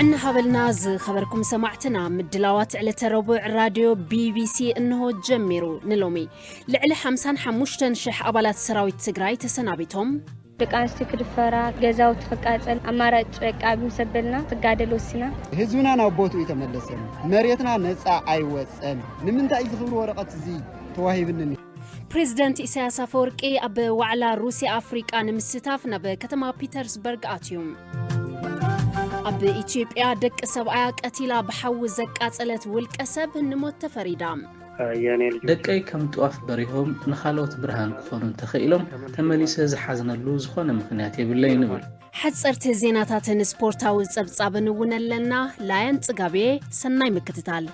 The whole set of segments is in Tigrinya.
እንሃበልና ዝኸበርኩም ሰማዕትና፣ ምድላዋት ዕለተ ረቡዕ ራድዮ ቢቢሲ እንሆ ጀሚሩ። ንሎሚ ልዕሊ ሓምሳን ሓሙሽተን ሽሕ ኣባላት ሰራዊት ትግራይ ተሰናቢቶም። ደቂ ኣንስትዮ ክድፈራ፣ ገዛውቲ ክቃጸል፣ ኣማራጭ በቃ ኣብ ምሰበልና ክጋደል ወሲና። ህዝብና ናብ ቦትኡ ይተመለሰን፣ መሬትና ነጻ ኣይወጸን። ንምንታይ እዚ ክብሪ ወረቐት እዚ ተዋሂብኒ? ፕሬዝደንት ኢሳያስ ኣፈወርቂ ኣብ ዋዕላ ሩስያ ኣፍሪቃ ንምስታፍ ናብ ከተማ ፒተርስበርግ ኣትዩ። ኣብ ኢትዮጵያ ደቂ ሰብኣያ ቀቲላ ብሓዊ ዘቃጸለት ውልቀ ሰብ ንሞት ተፈሪዳ። ደቀይ ከም ጥዋፍ በሪሆም ንኻልኦት ብርሃን ክኾኑ እንተኽኢሎም፣ ተመሊሰ ዝሓዝነሉ ዝኾነ ምኽንያት የብለይን እብል። ሓጸርቲ ዜናታትን ስፖርታዊ ጸብጻብን እውን ኣለና። ላያን ጽጋቤ፣ ሰናይ ምክትታል።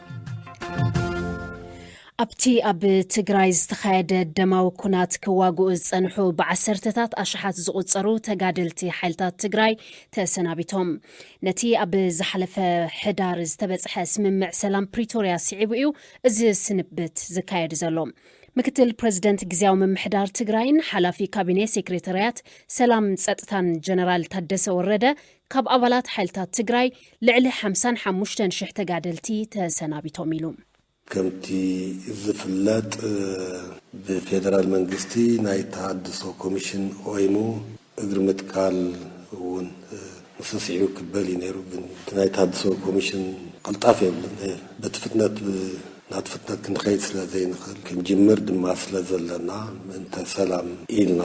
ኣብቲ ኣብ ትግራይ ዝተኻየደ ደማዊ ኩናት ክዋግኡ ዝጸንሑ ብዓሰርተታት ኣሽሓት ዝቑጸሩ ተጋደልቲ ሓይልታት ትግራይ ተሰናቢቶም። ነቲ ኣብ ዝሓለፈ ሕዳር ዝተበጽሐ ስምምዕ ሰላም ፕሪቶርያ ስዒቡ እዩ እዚ ስንብት ዝካየድ ዘሎ። ምክትል ፕረዚደንት ግዝያዊ ምምሕዳር ትግራይን ሓላፊ ካቢኔ ሴክሬታርያት ሰላም ጸጥታን ጀነራል ታደሰ ወረደ፣ ካብ ኣባላት ሓይልታት ትግራይ ልዕሊ ሓምሳን ሓሙሽተን ሽሕ ተጋደልቲ ተሰናቢቶም ኢሉ። ከምቲ ዝፍለጥ፣ ብፌደራል መንግስቲ ናይ ተሃድሶ ኮሚሽን ቆይሙ እግሪ ምትካል እውን ንሱ ስዒቡ ክበል እዩ ነይሩ። ግን እቲ ናይ ተሃድሶ ኮሚሽን ቅልጣፍ የብሉን። በቲ ፍጥነት ናቲ ፍጥነት ክንኸይድ ስለ ዘይንኽእል፣ ክንጅምር ድማ ስለ ዘለና፣ ምእንተ ሰላም ኢልና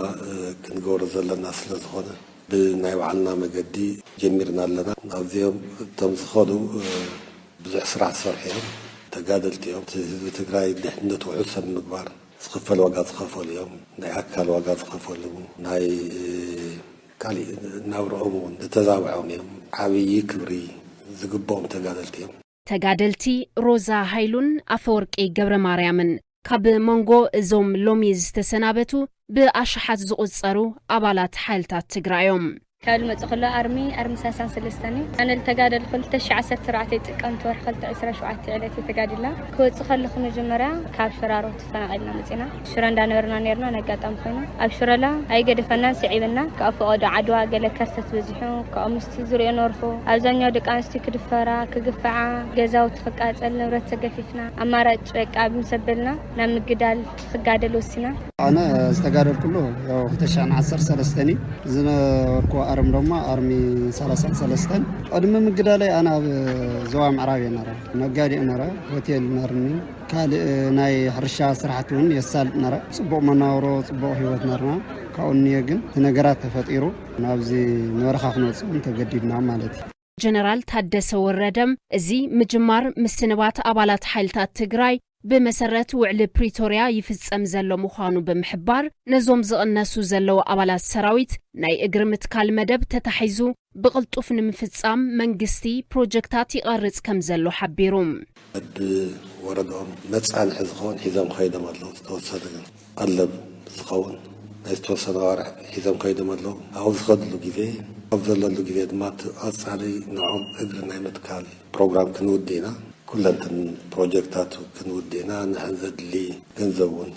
ክንገብሮ ዘለና ስለ ዝኾነ፣ ብናይ ባዕልና መገዲ ጀሚርና ኣለና። ናብዚኦም እቶም ዝኸዱ ብዙሕ ስራሕ ዝሰርሑ እዮም። ተጋደልቲ እዮም። እቲ ህዝቢ ትግራይ ድሕነቱ ውሑስ ኣብ ምግባር ዝኽፈል ዋጋ ዝኸፈሉ እዮም። ናይ ኣካል ዋጋ ዝኸፈሉ፣ ናይ ካሊእ ናብርኦም እውን ዝተዛብዖም እዮም። ዓብዪ ክብሪ ዝግብኦም ተጋደልቲ እዮም። ተጋደልቲ ሮዛ ሃይሉን ኣፈወርቂ ገብረ ማርያምን ካብ መንጎ እዞም ሎሚ ዝተሰናበቱ ብኣሽሓት ዝቑጸሩ ኣባላት ሓይልታት ትግራይ እዮም። ካብ ልመጽእ ከሎ ኣርሚ ኣርሚ ሳሳን ሰለስተን እዩ። ኣነ ልተጋደል ክልተ ሺሕ ዓሰርተ ኣርባዕተ ጥቅምቲ ወርሒ ክልተ ዕስራ ሸውዓተ ዕለት እየ ተጋዲላ። ክወጽእ ከለኹ መጀመርያ ካብ ሽራሮ ተፈናቒልና መጺና። ሽረ እንዳነበርና ነርና፣ ናይ ኣጋጣሚ ኮይኑ ኣብ ሽረላ ኣይገደፈናን፣ ስዒብና። ካብ ፈቐዶ ዓድዋ ገለ ከርተት በዚሑ፣ ካብኡ ምስቲ ዝሪኦ ነበርኩ። ኣብዛኛው ደቂ ኣንስትዮ ክድፈራ፣ ክግፍዓ፣ ገዛውቲ ክቃጸል፣ ንብረት ተገፊፍና። ኣማራጭ በቃ ኣብ ምሰበልና ናብ ምግዳል ክጋደል ወሲና። ኣነ ዝተጋደልኩሉ ያው ክልተ ሽሕን ዓሰርተ ሰለስተን እዩ። ዝነበርኩ ኣርም ደሞ ኣርሚ ሰላሳን ሰለስተን። ቅድሚ ምግዳለይ ኣነ ኣብ ዞባ ምዕራብ እየ ነረ። ነጋዴ እየ ነረ። ሆቴል ነርኒ። ካልእ ናይ ሕርሻ ስራሕቲ እውን የሳልጥ ነረ። ጽቡቕ መናውሮ፣ ጽቡቕ ህይወት ነርና። ካብኡ ንየ ግን እቲ ነገራት ተፈጢሩ ናብዚ ንበረኻ ክንወጽእ እውን ተገዲድና ማለት እዩ። ጀነራል ታደሰ ወረደም፣ እዚ ምጅማር ምስንባት ኣባላት ሓይልታት ትግራይ ብመሰረት ውዕሊ ፕሪቶርያ ይፍጸም ዘሎ ምዃኑ ብምሕባር፣ ነዞም ዝቕነሱ ዘለዉ ኣባላት ሰራዊት ናይ እግሪ ምትካል መደብ ተታሒዙ ብቕልጡፍ ንምፍጻም መንግስቲ ፕሮጀክታት ይቐርጽ ከም ዘሎ ሓቢሩ። በብወረድኦም መጻንሒ ዝኸውን ሒዞም ከይዶም ኣለዉ። ዝተወሰነ ግን ቀለብ ዝኸውን ናይ ዝተወሰነ ኣዋርሕ ሒዞም ከይዶም ኣለዉ። ኣብኡ ዝኸድሉ ግዜ፣ ኣብ ዘለሉ ግዜ ድማ እቲ ቀጻሊ ንዕኦም እግሪ ናይ ምትካል ፕሮግራም ክንውድእ ኢና። ኩለንትን ፕሮጀክታት ክንውድእ ኢና። ንሕን ዘድሊ ገንዘብ እውን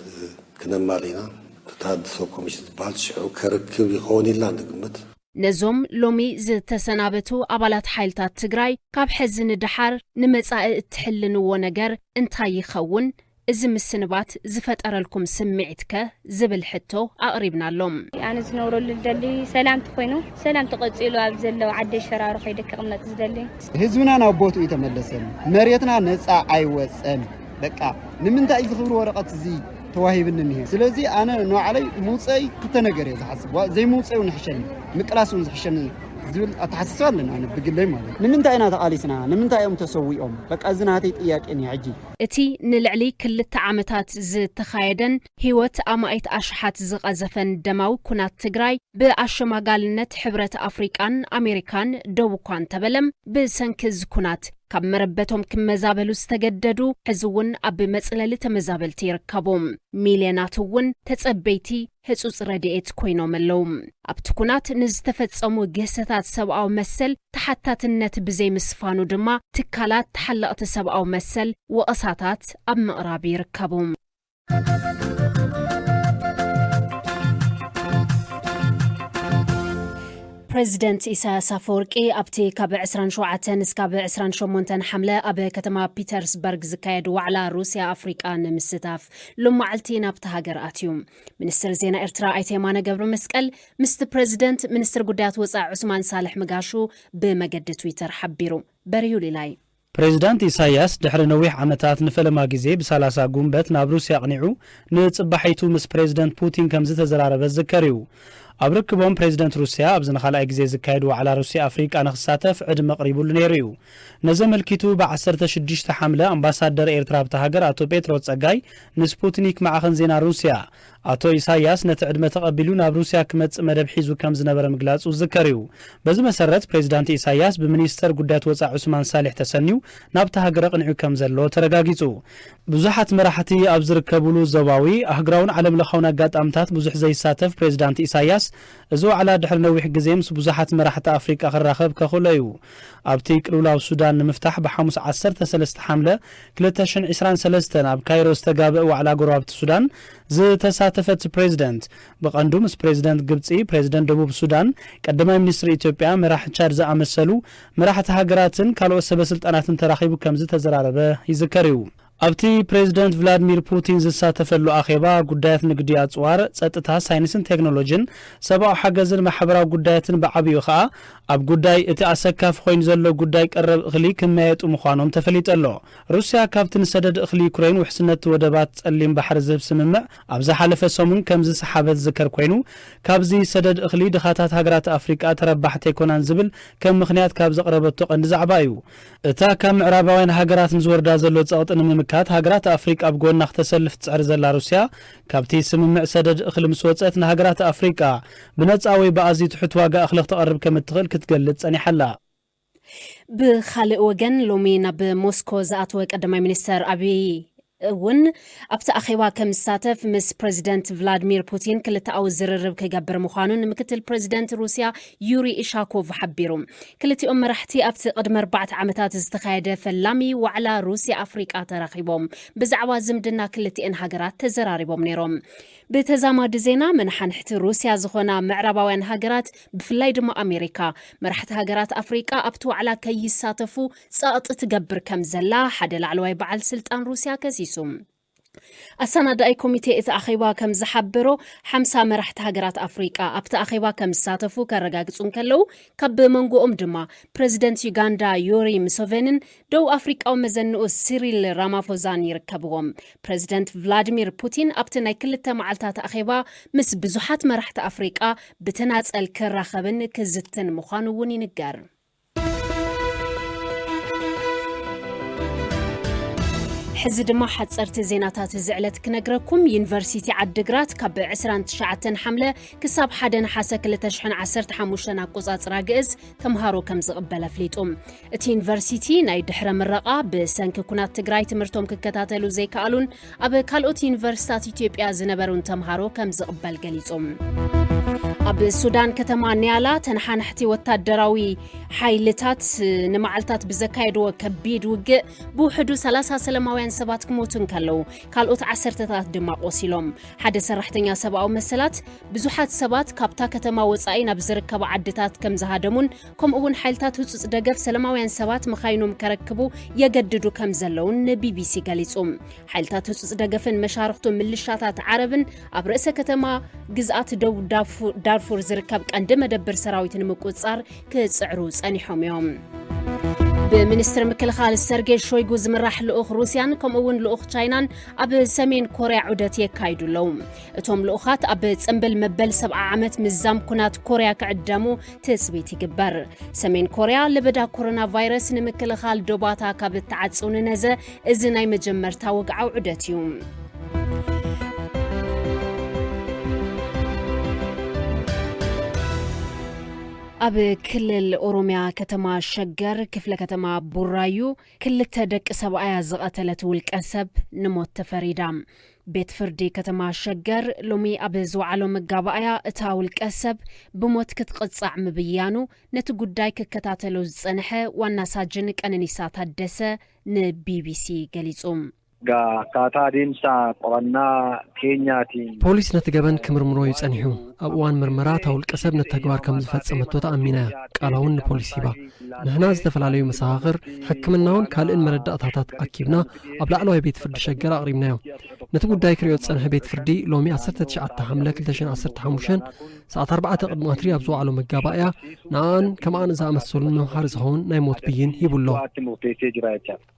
ክነማል ኢና። እቲ ተሃድሶ ኮሚሽን ዝበሃል ሽዑ ከርክብ ይኸውን ኢልና ንግምት። ነዞም ሎሚ ዝተሰናበቱ ኣባላት ሓይልታት ትግራይ ካብ ሕዚ ንደሓር ንመጻኢ እትሕልንዎ ነገር እንታይ ይኸውን? እዚ ምስንባት ዝፈጠረልኩም ስምዒትከ ዝብል ሕቶ ኣቕሪብናሎም። ኣነ ዝነብረሉ ዝደሊ ሰላም ተኾይኑ ሰላም ተቐጺሉ ኣብ ዘለዉ ዓደይ ሸራሮ ከይደ ክቕመጥ ዝደሊ። ህዝብና ናብ ቦትኡ ይተመለሰን መሬትና ነጻ ኣይወጸን። በቃ ንምንታይ እዚ ክብሪ ወረቐት እዚ ተዋሂብኒ እኒሀ። ስለዚ ኣነ ንባዕለይ ምውፀይ ክልተ ነገር እየ ዝሓስብ። ዋ- ዘይምውፀይ እውን ይሕሸኒ፣ ምቅላስ እውን ዝሕሸኒ ዝብል ኣተሓሳስባ ኣለኒ ኣነ ብግለይ ማለት እዩ። ንምንታይ ኢና ተቓሊስና? ንምንታይ እዮም ተሰዊኦም? በቃ እዚ ናተይ ጥያቄ እዩ ሕጂ። እቲ ንልዕሊ ክልተ ዓመታት ዝተኻየደን ህይወት ኣማኢት ኣሽሓት ዝቐዘፈን ደማዊ ኩናት ትግራይ ብኣሸማጋልነት ሕብረት ኣፍሪቃን ኣሜሪካን ደው እኳ እንተበለም ብሰንኪ እዚ ኩናት ካብ መረበቶም ክመዛበሉ ዝተገደዱ ሕዚ እውን ኣብ መጽለሊ ተመዛበልቲ ይርከቡ። ሚልዮናት እውን ተጸበይቲ ህጹጽ ረድኤት ኮይኖም ኣለዉ። ኣብቲ ኩናት ንዝተፈጸሙ ግህሰታት ሰብኣዊ መሰል ተሓታትነት ብዘይምስፋኑ ድማ ትካላት ተሓለቕቲ ሰብኣዊ መሰል ወቐሳታት ኣብ ምቕራብ ይርከቡ። ፕሬዚደንት ኢሳያስ ኣፈወርቂ ኣብቲ ካብ ዕስራን ሸውዓተን እስካብ ዕስራን ሸሞንተን ሓምለ ኣብ ከተማ ፒተርስበርግ ዝካየድ ዋዕላ ሩስያ ኣፍሪቃ ንምስታፍ ሎማዓልቲ ናብቲ ሃገር ኣትዩ። ሚኒስትር ዜና ኤርትራ ኣይተ የማነ ገብረ መስቀል ምስቲ ፕሬዚደንት ሚኒስትር ጉዳያት ወፃኢ ዑስማን ሳልሕ ምጋሹ ብመገዲ ትዊተር ሓቢሩ። በሪሁ ሊላይ። ፕሬዚዳንት ኢሳያስ ድሕሪ ነዊሕ ዓመታት ንፈለማ ግዜ ብሰላሳ ጉንበት ናብ ሩስያ ኣቕኒዑ ንጽባሒቱ ምስ ፕሬዚደንት ፑቲን ከም ዝተዘራረበ ዝዝከር እዩ። ኣብ ርክቦም ፕሬዚደንት ሩስያ ኣብዚ ንኻልኣይ ግዜ ዝካየድ ዋዕላ ሩስያ ኣፍሪቃ ንኽሳተፍ ዕድመ ኣቕሪቡሉ ነይሩ እዩ። ነዚ ኣመልኪቱ ብ ዓሰርተ ሽዱሽተ ሓምለ ኣምባሳደር ኤርትራ ኣብታ ሃገር ኣቶ ጴጥሮስ ጸጋይ ንስፑትኒክ ማዕኸን ዜና ሩስያ ኣቶ ኢሳያስ ነቲ ዕድመ ተቐቢሉ ናብ ሩስያ ክመጽእ መደብ ሒዙ ከም ዝነበረ ምግላጹ ዝዝከር እዩ። በዚ መሰረት ፕሬዚዳንት ኢሳያስ ብሚኒስተር ጉዳያት ወጻኢ ዑስማን ሳልሕ ተሰንዩ ናብታ ሃገር ኣቕኒዑ ከም ዘሎ ተረጋጊጹ። ብዙሓት መራሕቲ ኣብ ዝርከብሉ ዞባዊ፣ ኣህጉራውን ዓለም ለኻውን ኣጋጣምታት ብዙሕ ዘይሳተፍ ፕሬዚዳንት ኢሳያስ፣ እዚ ዋዕላ ድሕሪ ነዊሕ ግዜ ምስ ብዙሓት መራሕቲ ኣፍሪቃ ክራኸብ ከኽእሎ እዩ። ኣብቲ ቅልውላው ሱዳን ንምፍታሕ ብሓሙስ ዓሰርተ ሰለስተ ሓምለ ክልተ ሽሕን ዕስራን ሰለስተን ኣብ ካይሮ ዝተጋብአ ዋዕላ ጎረባብቲ ሱዳን ዝተሳተፈ እቲ ፕሬዚደንት፣ ብቐንዱ ምስ ፕሬዚደንት ግብጺ፣ ፕሬዚደንት ደቡብ ሱዳን፣ ቀዳማይ ሚኒስትር ኢትዮጵያ፣ መራሒ ቻድ ዝኣመሰሉ መራሕቲ ሃገራትን ካልኦት ሰበ ስልጣናትን ተራኺቡ ከም ዝተዘራረበ ይዝከር እዩ። ኣብቲ ፕሬዚደንት ቭላድሚር ፑቲን ዝሳተፈሉ ኣኼባ፣ ጉዳያት ንግዲ ኣጽዋር፣ ጸጥታ፣ ሳይንስን ቴክኖሎጂን፣ ሰብኣዊ ሓገዝን ማሕበራዊ ጉዳያትን ብዓብዩ ኸኣ ኣብ ጉዳይ እቲ ኣሰካፊ ኮይኑ ዘሎ ጉዳይ ቀረብ እኽሊ ክመያየጡ ምዃኖም ተፈሊጡ ኣሎ። ሩስያ ካብቲ ንሰደድ እኽሊ ዩክሬን ውሕስነት ወደባት ጸሊም ባሕሪ ዝህብ ስምምዕ ኣብ ዝሓለፈ ሰሙን ከም ዝሰሓበት ዝዝከር ኮይኑ፣ ካብዚ ሰደድ እኽሊ ድኻታት ሃገራት ኣፍሪቃ ተረባሕቲ ኣይኮናን ዝብል ከም ምኽንያት ካብ ዘቕረበቶ ቀንዲ ዛዕባ እዩ። እታ ካብ ምዕራባውያን ሃገራት ንዝወርዳ ዘሎ ጸቕጢ ንምምካት ሃገራት ኣፍሪቃ ኣብ ጎና ክተሰልፍ ትጽዕር ዘላ ሩስያ፣ ካብቲ ስምምዕ ሰደድ እኽሊ ምስ ወጸት ንሃገራት ኣፍሪቃ ብነጻ ወይ ብኣዝዩ ትሑት ዋጋ እኽሊ ክተቕርብ ከም እትኽእል ክትገልጽ ጸኒሓ ኣላ። ብኻልእ ወገን፣ ሎሚ ናብ ሞስኮ ዝኣተወ ቀዳማይ ሚኒስተር ኣብይ እውን ኣብቲ ኣኼባ ከም ዝሳተፍ ምስ ፕረዚደንት ቭላድሚር ፑቲን ክልተኣዊ ዝርርብ ክገብር ምዃኑ ንምክትል ፕረዚደንት ሩስያ ዩሪ ኢሻኮቭ ሓቢሩ። ክልቲኦም መራሕቲ ኣብቲ ቅድሚ ኣርባዕተ ዓመታት ዝተኻየደ ፈላሚ ዋዕላ ሩስያ ኣፍሪቃ ተራኺቦም ብዛዕባ ዝምድና ክልቲኤን ሃገራት ተዘራሪቦም ነይሮም። ብተዛማዲ ዜና፣ መናሓንሕቲ ሩስያ ዝኾና ምዕራባውያን ሃገራት፣ ብፍላይ ድማ ኣሜሪካ፣ መራሕቲ ሃገራት ኣፍሪቃ ኣብቲ ዋዕላ ከይሳተፉ ጸቕጢ ትገብር ከም ዘላ ሓደ ላዕለዋይ በዓል ስልጣን ሩስያ ከሲሱ። ኣሰናዳኢ ኮሚቴ እቲ ኣኼባ ከም ዝሓበሮ፣ ሓምሳ መራሕቲ ሃገራት ኣፍሪቃ ኣብቲ ኣኼባ ከም ዝሳተፉ ከረጋግጹ እንከለዉ፣ ካብ መንጎኦም ድማ ፕረዚደንት ዩጋንዳ ዮሪ ሙሰቬንን ደቡብ ኣፍሪቃዊ መዘንኡ ሲሪል ራማፎዛን ይርከብዎም። ፕረዚደንት ቭላድሚር ፑቲን ኣብቲ ናይ ክልተ መዓልታት ኣኼባ ምስ ብዙሓት መራሕቲ ኣፍሪቃ ብተናጸል ክራኸብን ክዝትን ምዃኑ እውን ይንገር። ሕዚ ድማ ሓጸርቲ ዜናታት እዚ ዕለት ክነግረኩም። ዩኒቨርሲቲ ዓድግራት ካብ ዕስራን ትሽዓተን ሓምለ ክሳብ ሓደ ነሓሰ ክልተ ሽሕን ዓሰርተ ሓሙሽተን ኣቆጻጽራ ግእዝ ተምሃሮ ከም ዝቕበል ኣፍሊጡ። እቲ ዩኒቨርሲቲ ናይ ድሕረ ምረቓ ብሰንኪ ኩናት ትግራይ ትምህርቶም ክከታተሉ ዘይከኣሉን ኣብ ካልኦት ዩኒቨርሲታት ኢትዮጵያ ዝነበሩን ተምሃሮ ከም ዝቕበል ገሊጹ። ኣብ ሱዳን ከተማ ኒያላ ተነሓናሕቲ ወታደራዊ ሓይልታት ንመዓልታት ብዘካየድዎ ከቢድ ውግእ ብውሕዱ ሰላሳ ሰላማውያን ሰባት ክሞቱ እንከለዉ ካልኦት ዓሰርተታት ድማ ቆሲሎም። ሓደ ሰራሕተኛ ሰብኣዊ መሰላት ብዙሓት ሰባት ካብታ ከተማ ወጻኢ ናብ ዝርከባ ዓድታት ከም ዝሃደሙን ከምኡ እውን ሓይልታት ህጹጽ ደገፍ ሰላማውያን ሰባት መኻይኖም ከረክቡ የገድዱ ከም ዘለውን ንቢቢሲ ገሊጹ። ሓይልታት ህጹጽ ደገፍን መሻርኽቱ ምልሻታት ዓረብን ኣብ ርእሰ ከተማ ግዝኣት ደቡብ ዳፉ-፣ ዳርፉር ዝርከብ ቀንዲ መደብር ሰራዊት ንምቁጽጻር ክጽዕሩ ጸኒሖም እዮም። ብሚኒስትሪ ምክልኻል ሰርጌይ ሾይጉ ዝምራሕ ልኡኽ ሩስያን ከምኡ እውን ልኡኽ ቻይናን ኣብ ሰሜን ኮርያ ዑደት የካይዱ ኣለዉ። እቶም ልኡኻት ኣብ ጽምብል መበል ሰብዓ ዓመት ምዛም ኩናት ኮርያ ክዕደሙ ትጽቢት ይግበር። ሰሜን ኮርያ ለበዳ ኮሮና ቫይረስ ንምክልኻል ዶባታ ካብ እትዓጽው ንነዘ እዚ ናይ መጀመርታ ወግዓዊ ዑደት እዩ። ኣብ ክልል ኦሮሚያ ከተማ ሸገር ክፍለ ከተማ ቡራዩ ክልተ ደቂ ሰብኣያ ዝቐተለት ውልቀ ሰብ ንሞት ተፈሪዳ። ቤት ፍርዲ ከተማ ሸገር ሎሚ ኣብ ዝወዓሎ መጋባእያ እታ ውልቀ ሰብ ብሞት ክትቕጻዕ ምብያኑ ነቲ ጉዳይ ክከታተሎ ዝጸንሐ ዋና ሳጅን ቀነኒሳ ታደሰ ንቢቢሲ ገሊጹ። Egaa akkaataa adeemsa qorannaa keenyaatiin. ፖሊስ ነቲ ገበን ክምርምሮ እዩ ጸኒሑ። ኣብ እዋን ምርመራ እታ ውልቀ ሰብ ነቲ ተግባር ከም ዝፈጸመቶ ተኣሚና እያ። ቃላ እውን ንፖሊስ ሂባ። ንሕና ዝተፈላለዩ መሰኻኽር፣ ሕክምናውን ካልእን መረዳእታታት ኣኪብና ኣብ ላዕለዋይ ቤት ፍርዲ ሸገር ኣቕሪብናዮ። ነቲ ጉዳይ ክርእዮ ዝጸንሐ ቤት ፍርዲ ሎሚ ዓሰርተ ትሽዓተ ሓምለ ክልተ ሽሕን ዓሰርተ ሓሙሽተን ሰዓት ኣርባዕተ ቅድሚ ቀትሪ ኣብ ዝወዓሎ መጋባእያ ንኣኣን ከምኣን ዝኣመሰሉን መምሃሪ ዝኸውን ናይ ሞት ብይን ሂቡ ኣሎ።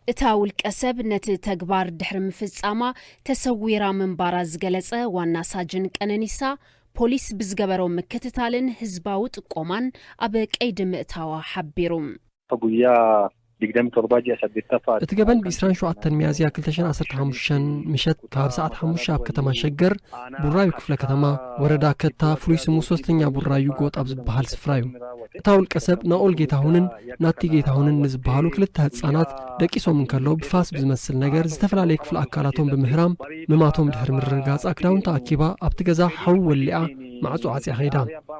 እታ ውልቀ ሰብ ነቲ ተግባር ድሕሪ ምፍጻማ ተሰዊራ ምንባራ ዝገለጸ ዋና ሳጅን ቀነኒሳ፣ ፖሊስ ብዝገበሮ ምክትታልን ህዝባዊ ጥቆማን ኣብ ቀይዲ ምእታዋ ሓቢሩ። Guyyaa digdamii torba ji'a saddeettaffaa. እቲ ገበን ብ ዕስራን ሸውዓተን ሚያዝያ ክልተ ሽሕን ዓሰርተ ሓሙሽተን ምሸት ካብ ሰዓት ሓሙሽተ ኣብ ከተማ ሸገር ቡራዩ ክፍለ ከተማ ወረዳ ከታ ፍሉይ ስሙ ሶስተኛ ቡራዩ ጎጥ ኣብ ዝበሃል ስፍራ እዩ። እታ ውልቀ ሰብ ናኦል ጌታሁንን ናቲ ጌታሁንን ንዝበሃሉ ክልተ ህፃናት ደቂሶም እንከለዉ ብፋስ ብዝመስል ነገር ዝተፈላለየ ክፍሊ ኣካላቶም ብምህራም ምማቶም ድሕሪ ምርግጋፃ ክዳውንታ ኣኪባ ኣብቲ ገዛ ሓዊ ወሊዓ ማዕጾ ዓጽያ ከይዳ።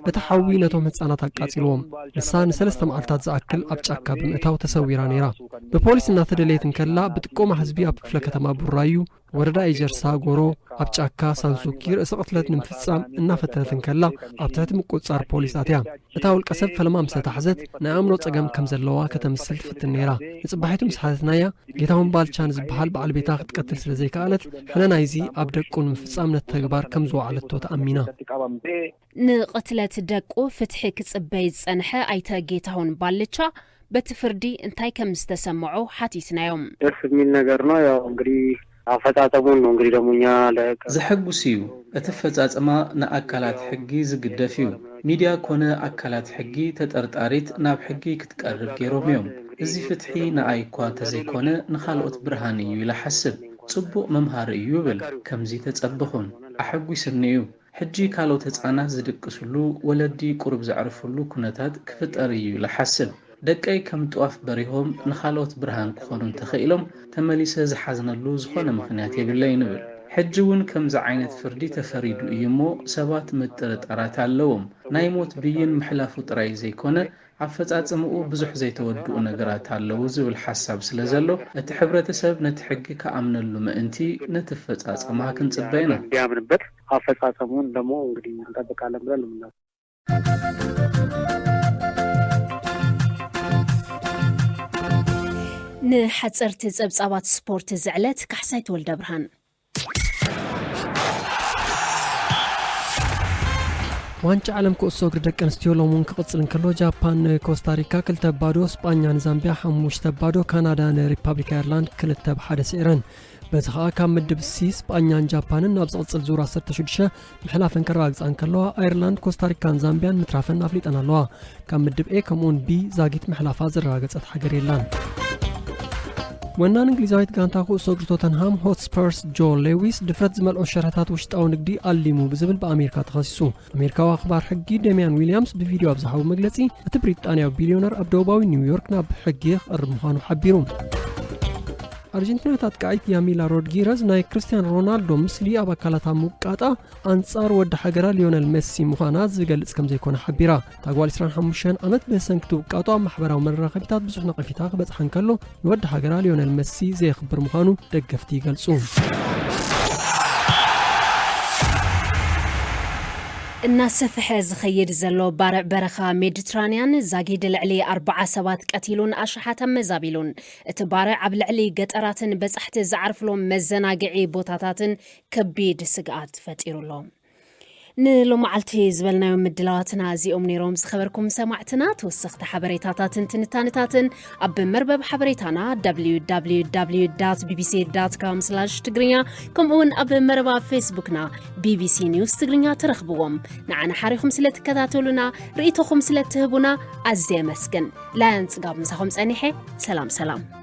እቲ ሓዊ ነቶም ህጻናት ኣቃጺልዎም። ንሳ ንሰለስተ መዓልታት ዝኣክል ኣብ ጫካ ብምእታው ተሰዊራ ነይራ። ብፖሊስ እናተደለየት እንከላ ብጥቆማ ህዝቢ ኣብ ክፍለ ከተማ ቡራዩ ወረዳ ኤጀርሳ ጎሮ ኣብ ጫካ ሳንሱኪ ርእሰ ቅትለት ንምፍጻም እናፈተነት እንከላ ኣብ ትሕቲ ምቁጽጻር ፖሊስ ኣትያ። እታ ውልቀ ሰብ ፈለማ ምስ ተታሕዘት ናይ ኣእምሮ ጸገም ከም ዘለዋ ከተምስል ትፍትን ነይራ። ንጽባሒቱ ምስ ሓተትናያ ጌታሁን ባልቻ ንዝበሃል በዓል ቤታ ክትቀትል ስለ ዘይከኣለት ሕነ ናይዚ ኣብ ደቁ ንምፍጻም ነቲ ተግባር ከም ዝወዓለቶ ተኣሚና። ንቕትለት ደቁ ፍትሒ ክጽበይ ዝጸንሐ ኣይተ ጌታሁን ባልቻ በቲ ፍርዲ እንታይ ከም ዝተሰምዖ ሓቲትናዮም። ደስ የሚል ነገር ነው። ያው እንግዲህ አፈጻጸሙን ነው እንግዲህ ደግሞ እኛ ለህግ ዘሐጉስ እዩ። እቲ ኣፈጻጽማ ንኣካላት ሕጊ ዝግደፍ እዩ። ሚድያ ኮነ ኣካላት ሕጊ ተጠርጣሪት ናብ ሕጊ ክትቀርብ ገይሮም እዮም። እዚ ፍትሒ ንኣይ እኳ ተዘይኮነ ንኻልኦት ብርሃን እዩ ኢለ ሓስብ። ጽቡቕ መምሃሪ እዩ ይብል። ከምዚ ተጸበኹን። ኣሐጒስኒ እዩ። ሕጂ ካልኦት ህጻናት ዝድቅስሉ፣ ወለዲ ቁሩብ ዘዕርፍሉ ኩነታት ክፍጠር እዩ ኢለ ሓስብ። ደቀይ ከም ጥዋፍ በሪሆም ንኻልኦት ብርሃን ክኾኑ እንተኽኢሎም ተመሊሰ ዝሓዝነሉ ዝኾነ ምኽንያት የብለይን እብል። ሕጂ እውን ከምዚ ዓይነት ፍርዲ ተፈሪዱ እዩ እሞ ሰባት ምጥርጣራት ኣለዎም። ናይ ሞት ብይን ምሕላፉ ጥራይ ዘይኮነ ኣፈጻጽምኡ ብዙሕ ዘይተወድኡ ነገራት ኣለዉ ዝብል ሓሳብ ስለ ዘሎ እቲ ሕብረተሰብ ነቲ ሕጊ ክኣምነሉ ምእንቲ ነቲ ኣፈጻጽማ ክንጽበ ኢና። እንዲያምንበት አፈጻጸሙን ደግሞ እንግዲህ እንጠብቃለን ብለን ነው የምናስበው። ንሓፀርቲ ፀብፃባት ስፖርት ዝዕለት ካሕሳይ ተወልደ ብርሃን። ዋንጫ ዓለም ኩዕሶ እግሪ ደቂ ኣንስትዮ ሎሚ እውን ክቕፅል እንከሎ ጃፓን ንኮስታሪካ ክልተ ባዶ፣ ስጳኛ ንዛምቢያ ሓሙሽተ ባዶ፣ ካናዳ ንሪፓብሊክ ኣየርላንድ ክልተ ብሓደ ስዒረን። በዚ ኸኣ ካብ ምድብ ሲ ስጳኛን ጃፓንን ናብ ዝቕጽል ዙር ዓሰርተ ሽዱሽተ ምሕላፈን ከረጋግጻ እንከለዋ ኣየርላንድ ኮስታሪካን ዛምቢያን ምትራፈን ኣፍሊጠን ኣለዋ። ካብ ምድብ ኤ ከምኡውን ቢ ዛጊት ምሕላፋ ዘረጋገጸት ሃገር የላን። ወናን እንግሊዛዊት ጋንታ ኩዕሶ እግሪ ቶተንሃም ሆትስፐርስ ጆ ሌዊስ ድፍረት ዝመልኦ ሸርሕታት ውሽጣዊ ንግዲ ኣሊሙ ብዝብል ብኣሜሪካ ተኸሲሱ። ኣሜሪካዊ ኣኽባር ሕጊ ደሚያን ዊልያምስ ብቪድዮ ኣብ ዝሃቦ መግለጺ እቲ ብሪጣንያዊ ቢልዮነር ኣብ ደቡባዊ ኒውዮርክ ናብ ሕጊ ክቐርብ ምዃኑ ሓቢሩ። ኣርጀንቲናዊት ኣጥቃዒት ያሚላ ሮድጊረዝ ናይ ክርስቲያኖ ሮናልዶ ምስሊ ኣብ ኣካላታ ምውቃጣ ኣንጻር ወዲ ሃገራ ሊዮነል መሲ ምዃና ዝገልጽ ከም ዘይኮነ ሓቢራ። እታ ጓል ዕስራን ሓሙሽተን ዓመት ብሰንኪ ትውቃጦ ኣብ ማሕበራዊ መራኸቢታት ብዙሕ ነቐፊታ ክበጽሓ እንከሎ ንወዲ ሃገራ ሊዮነል መሲ ዘየኽብር ምዃኑ ደገፍቲ ይገልጹ። እናሰፍሐ ዝኸይድ ዘሎ ባርዕ በረኻ ሜዲትራንያን ዛጊድ ልዕሊ ኣርብዓ ሰባት ቀቲሉን ኣሽሓት ኣመዛቢሉን። እቲ ባርዕ ኣብ ልዕሊ ገጠራትን በጻሕቲ ዝዓርፍሎም መዘናግዒ ቦታታትን ከቢድ ስግኣት ፈጢሩ ኣሎ። ንሎመዓልቲ ዝበልናዮም ምድላዋትና እዚኦም ነይሮም። ዝኸበርኩም ሰማዕትና ተወሰኽቲ ሓበሬታታትን ትንታነታትን ኣብ መርበብ ሓበሬታና www ቢቢሲ com ትግርኛ ከምኡውን ኣብ መረባ ፌስቡክና ቢቢሲ ኒውስ ትግርኛ ትረኽብዎም። ንዓና ሓሪኹም ስለ ትከታተሉና ርእይቶኹም ስለ ትህቡና ኣዝየ የመስግን። ላያን ጽጋብ ምሳኹም ጸኒሐ። ሰላም ሰላም።